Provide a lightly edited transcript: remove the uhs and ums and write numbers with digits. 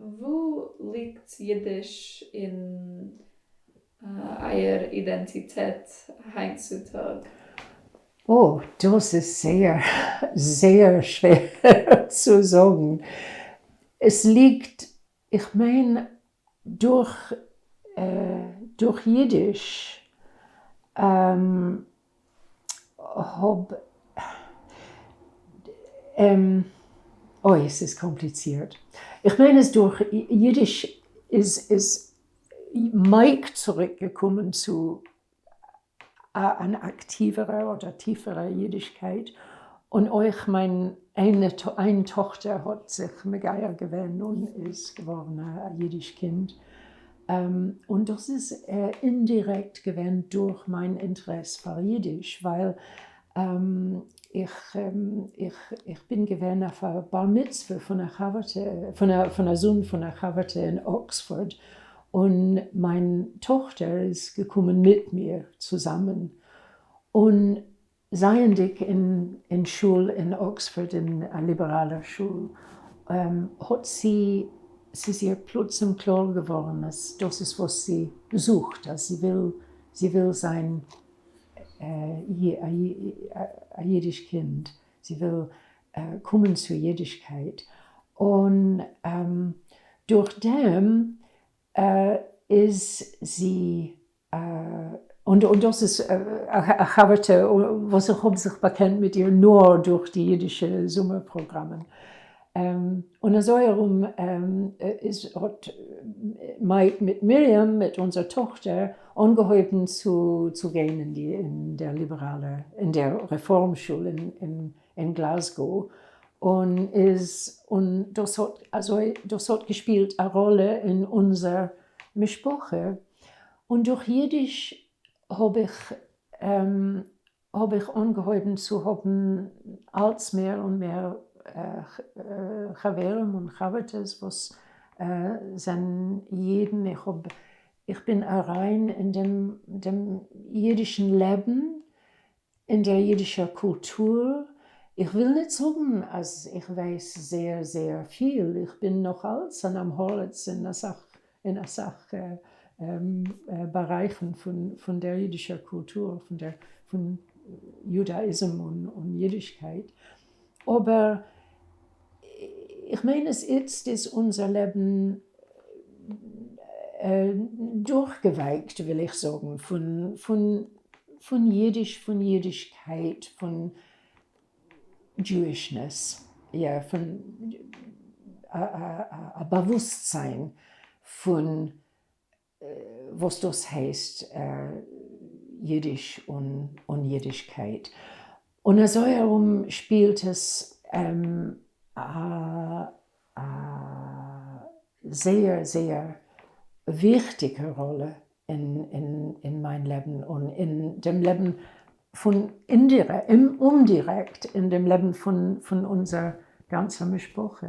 וואו ליגט יידיש אין אייער אידענטיטעט היינט צו טאג? או, דאס איז זייער זייער שווער צו זאגן. עס ליגט, איך מיין, דורך דורך אידיש האב אוי עס איז קאמפליצירט. איך מיין אז דורך אידיש איז איז מייק צוריק געקומען צו אן אקטיווערע אדער טיפערע אידישקייט, און אויך מיין איין טאכטער האט זיך מגייר געווען און איז געווארן א אידיש קינד, און דאס איז אינדירעקט געווען דורך מיין אינטערעס פאר אידיש, ווייל איך איך בין געווען אויף א בר מצוה פון א חבר'טע, פון א זון פון א חבר'טע אין אקספארד, און מיין טאכטער איז געקומען מיט מיר צוזאמען, און זייענדיג אין שול אין אקספארד אין א ליבעראלער שול, האט זי, ס'איז איר פלוצים קלאר געווארן אז דאס איז וואס זי זוכט, אז זי וויל, זי וויל זיין א אידיש קינד, זי וויל קומען צו אידישקייט, און דורך דעם איז זי, און דאס איז א חבר'טע וואס איך האב זיך באקענט מיט איר נאר דורך די אידישע זומער פראגראמען, און אזוי ארום איז האט מייק מיט מרים מיט אונזער טאכטער אנגעהויבן צו צו גיין אין די אין דער ליבעראלער אין דער רעפארם שול אין אין גלאזגאו, און איז און דאס האט אזוי דאס האט געשפילט א ראלע אין אונזער משפחה, און דורך אידיש האב איך האב איך אנגעהויבן צו האבן אלץ מער און מער חברים און חבר'טעס וואס זענען אידן, איך האב איך בין אריין אין דעם דעם אידישן לעבן, אין דער אידישער קולטור, איך וויל ניט זאגן אז איך ווייס זייער זייער פיל, איך בין נאך אלץ אן עם הארץ אין אסאך אין אסאך בארייכן פון דער אידישער קולטור, פון דער פון יודאיזם און אידישקייט, אבער איך מיין אז איצט איז אונזער לעבן דורכגעווייקט, וויל איך זאגן, פון פון אידיש, פון אידישקייט, פון Jewishness, יא, פון א באוואוסטזיין פון וואס דאס הייסט אידיש און אידישקייט, און אזוי ארום שפילט עס א זייער זייער וויכטיגע ראלע אין מיין לעבן און אין דעם לעבן פון אומדירעקט אין דעם לעבן פון אונזער גאנצער משפחה.